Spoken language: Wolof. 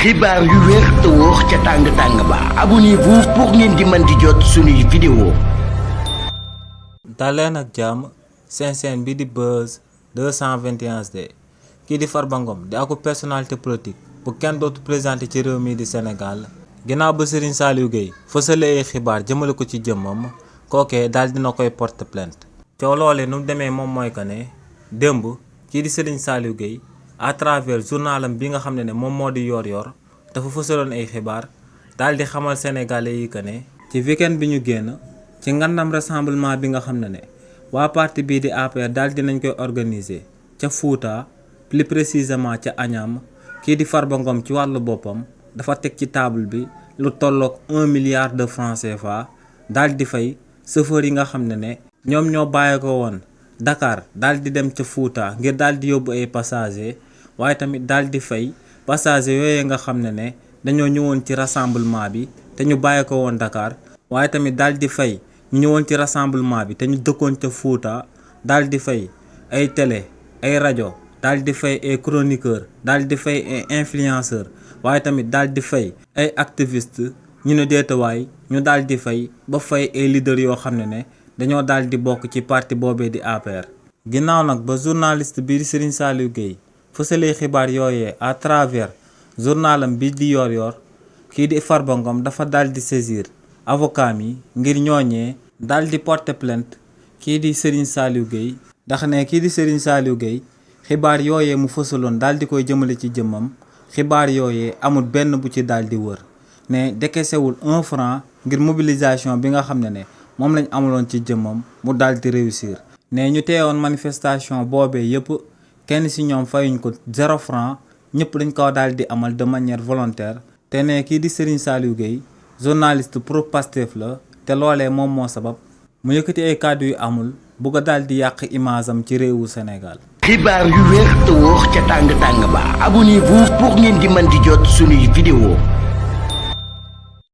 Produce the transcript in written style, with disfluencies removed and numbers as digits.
xibaar yu wér te wóor ca tàng-tàng ba abonnez-vous pour ngeen di mën di jot suñuy vidéo. daleen ak jàmm seen chaîne bi di Buzz 221 HD kii di Farba Ngom di aku personnalité politique bu kenn dootu présenté ci réew mi di Sénégal ginnaaw ba Serigne Saliou Gueye fësale ay xibaar jëmale ko ci jëmmam kookee daal dina koy porte plainte. coow loolee nu mu demee moom mooy que ne démb kii di Serigne Saliou Gueye à travers journalam bi nga xam ne moom moo di yor dafa fësaloon ay xibaar daal di xamal sénégalais yi que ne ci weekend bi ñu génn ci ngandam rassemblement bi nga xam ne waa parti bii di APR daal dinañ koy organiser ca Fouta plus précisément ca Agnam kii di Farba Ngom ci wàllu boppam dafa teg ci table bi lu tolloog 1 milliard de francs CFA daal di fay chauffeur yi nga xam ne ñoom ñoo bàyyi ko woon Dakar daal di dem ca Fouta ngir daal di yóbbu ay passagers waaye tamit daal di fay passagers yooyu nga xam ne dañoo ñëwoon ci rassemblement bi te ñu bàyyi ko woon Dakar waaye tamit daal di fay ñu ñëwoon ci rassemblement bi te ñu dëkkoon ca Fouta daal di fay ay télé ay rajo daal di fay ay chroniqueur daal di fay ay influenceur waaye tamit daal di fay ay activiste ñu ne deetawaay ñu daal di fay ba fay ay leader yoo xam ne dañoo daal di bokk ci parti boobee di APR. ginnaaw nag ba journaliste bii di Serigne Saliou Gueye fësalee xibaar yooyee à travers journalam bi di yor kii di Farba Ngom dafa daal di saisir avocat mi ngir ñooñee daal di porter plainte kii di Serigne Saliou Gueye ndax ne kii di Serigne Saliou Gueye xibaar yooyee mu fësaloon daal di koy jëmale ci jëmmam xibaar yooyee amul benn bu ci daal di wër ne dekesewul 1 franc ngir mobilisation bi nga xam ne moom lañ amuloon ci jëmmam mu daal di réussir ne ñu teewoon manifestation boobee yëpp kenn ci ñoom fayuñ ko 0 franc ñëpp dañ ko daal di amal de manière volontaire te ne kii di Serigne Saliou Gueye journaliste pro Pastef la te loolee moom moo sabab mu yëkkati ay kàddu yu amul bu ko daal di yàq image am ci réewu Sénégal. xibaar yu wér te wóor ca tàng-tàng ba abonnez-vous pour ngeen di mën di jot suñuy vidéo.